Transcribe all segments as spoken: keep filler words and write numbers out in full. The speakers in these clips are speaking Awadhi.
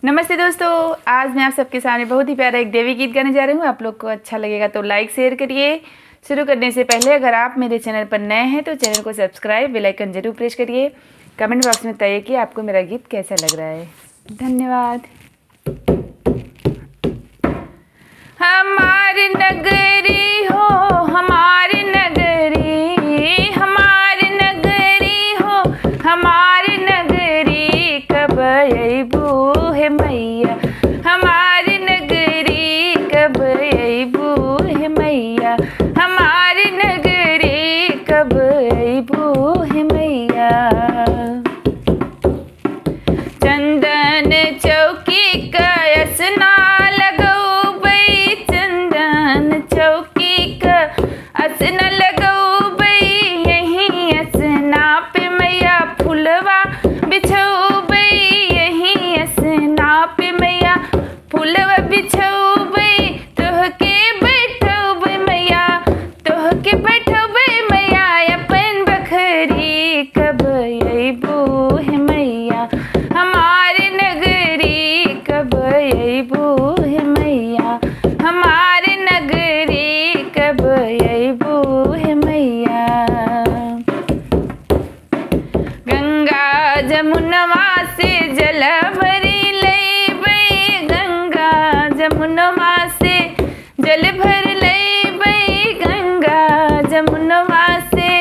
नमस्ते दोस्तों, आज मैं आप सबके सामने बहुत ही प्यारा एक देवी गीत गाने जा रही हूँ। आप लोग को अच्छा लगेगा तो like share करिए। शुरू करने से पहले अगर आप मेरे channel पर नए हैं तो channel को subscribe, bell icon जरूर press करिए। Comment box में बताइए कि आपको मेरा गीत कैसा लग रहा है। धन्यवाद। हमार नगरी हो, हमार नगरी, हमार नगरी हो, हमार नगरी, कब अइबू हे मैया? हमार नगरी, कब अइबू हे मैया? हमार नगरी, कब अइबू हे मैया? चंदन चौकी क असना लगौबै, चंदन चौकी क असना लगौबै, यही असना पे मैया फुलवा बिछौबै, यही असना पे मैया फुलवा बिछौबै, तोहके बैठौबै मैया, तोहके बैठौबै मैया अपन बखरी। कब अइबू हे मैया हमार नगरी, कब अइबू हे मैया हमार नगरी, कब अइबू हे मैया? गंगा जमुनवा से जल भरी लइबै, गंगा जमुनवा से जल भर लइबै, गंगा जमुनवा से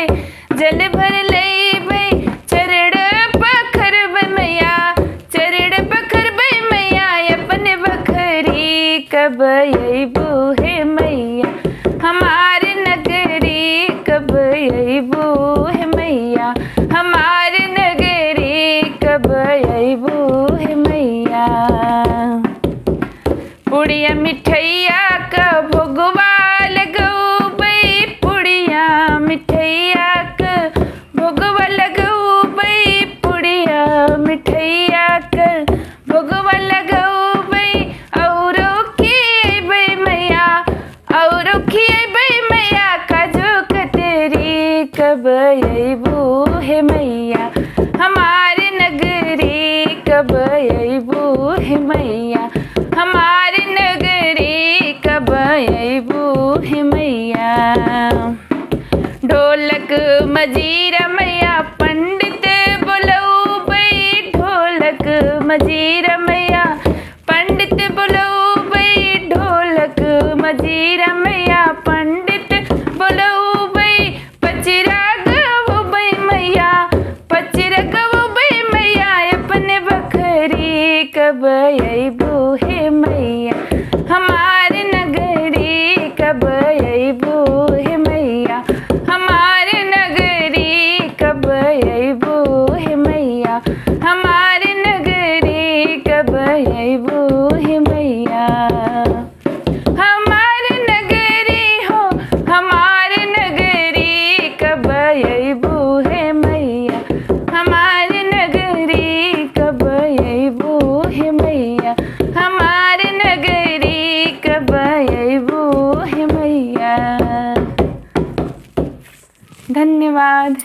जल भर लइबै। चरण पखरबै मैया, चरण पखरबै मैया अपन बखरी। कब अइबू हे मैया हमार नगरी, कब अइबू हे मैया हमार नगरी, कब अइबू हे मैया? पुड़िया मिठैया क भोगवा लगौबै, पुड़िया मिठैया क भोगवा लगौबै, पुड़िया मिठैया क भोगवा लगौबै। औरो खियैबै मैया, औरो खियैबै मैया काजू कतरी। कब अइबू हे मैया हमार नगरी, कब अइबू हे मैया हमार नगरी, कब अइबू हे मैया? ढोलक मजीरा मैया पंडित बोलौबै, ढोलक मजीरा मैया पंडित बोलौबै, ढोलक मजीरा मैया पंडित बोलौबै। पचरा गवौबै मैया, पचरा गवौबै मैया अपन बखरी। कब अइबू हे मैया हमार नगरी, कब अइबू हे मैया हमार नगरी, कब अइबू हे मैया हमार नगरी, कब अइबू हे मैया? हमार नगरी हो, हमार नगरी, कब अइबू हे मैया हमार नगरी, कब अइबू हे मैया हमार नगरी, कब अइबू हे मैया? धन्यवाद।